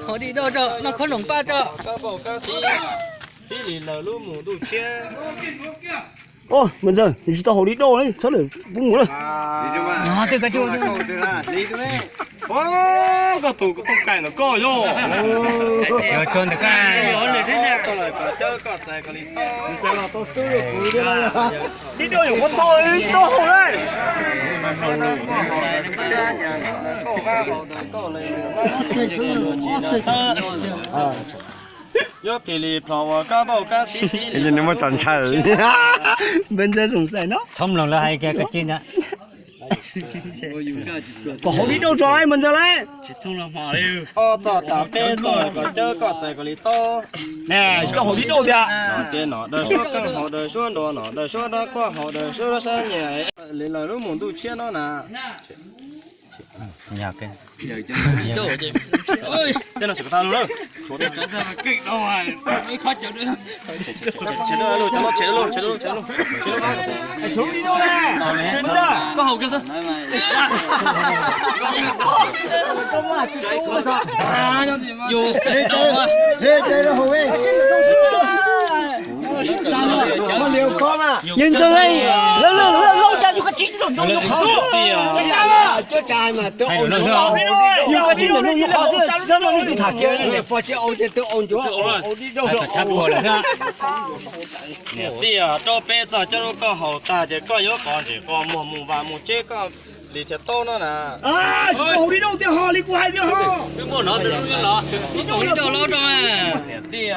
Haus di dauj tso, noj khaub noom paj tso. Xib li lawv lub mus ntuj tshiab. Ua, Maiv Ntxawg, nws tsis tau haus di dauj li, txhob lawm, pub mus lawm. Koj tus kuv tooj kais ntawm koj yog. Di dauj yuav muab tau li tau haus lawm. Nws muab tso ntshai. Maiv Ntxawg zoo xais no. Txhob mloog lawv hais kiag koj tsis na. Kom haus di dauj tso Maiv Ntxawg lauj. Ob txog tas peb txog kom cawb koj txais kom li tau. Tsis tau haus di dauj tiag. Nom ces nom daws suab qeej haus daws suab nruas nom daws suab dab quaj haus daws suab sab nyias li lawv lub mus ntuj tshiab no na. Tej no tsis kom tau lawm. Koj haus kiag xwb. Yeej ntseeg, lawv lawv lawv lawv cas yus koj tsis tau nroo yus qhov. Yus koj tsis tau nroo yus qhov xwb, txhob nroo nws tus tham kiag. Niam tij, rau peb txog coj rau koj haus tag ces koj yuav qos ntses qos muag mus vas mus tseb koj li thiaj tau no na. Haus di dauj tiag ho li kuv hais tiag ho. Niam tij,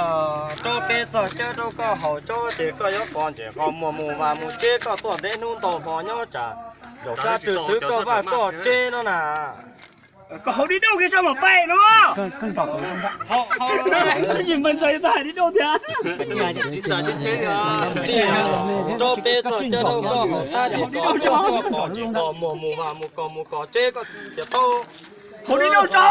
rau peb txog coj rau koj haus tsob ces koj yuav qos ntses qos muag mus vas mus tseb koj tuaj ntev hnub ntau hmo nyob tsam zaum kab rwg xwb koj vaj koj tseb no na. Koj haus di dauj kiag tso mam paib no. Yim Maiv Ntxawg tau hais di dauj tiag. Rau peb txog coj rau koj haus tag ces koj yuav qos ntses qos muag mus vas mus kos mus kos tseb koj thiaj tau. Haus di dauj tso.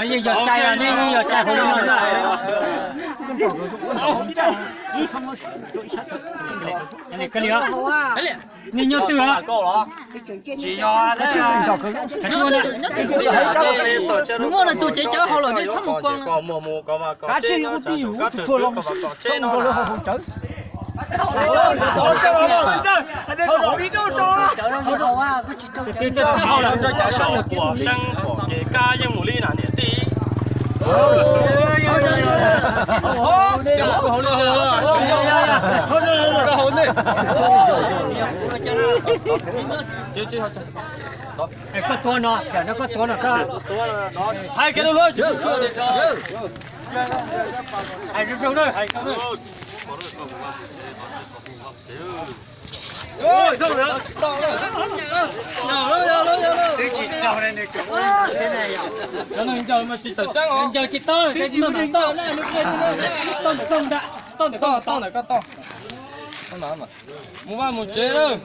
Yeej yog cai, nej yeej yog cai haus di dauj. Nej nyob twg os? Nws muaj nws tus cev cawv haus lawm, nej txhob mus kos. Seeb pom kev kab yeej mus li na niam tij. Koj tuav no, koj tuav no, thaiv kiag rau lawv. Hais zoo zoo na, hais zoo zoo. Cov neeg ncaws mas tsis tawm tseeb os. Ncaws tsis tau, ncaws tsis tau. Tau ntawm koj, tau ntawm koj, tau. Mus vaj mus tsev lawm.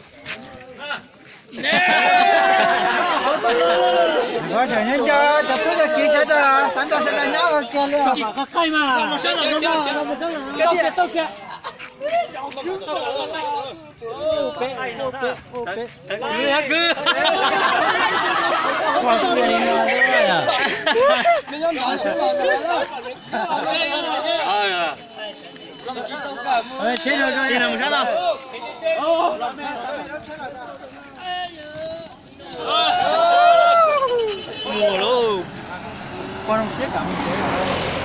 Nyob ncaws cov tub cov kiv sawv daws, xav nrog sawv daws nyob ua kiag li. Mus lauj. Poj zoo siab kam mus tsev lawm.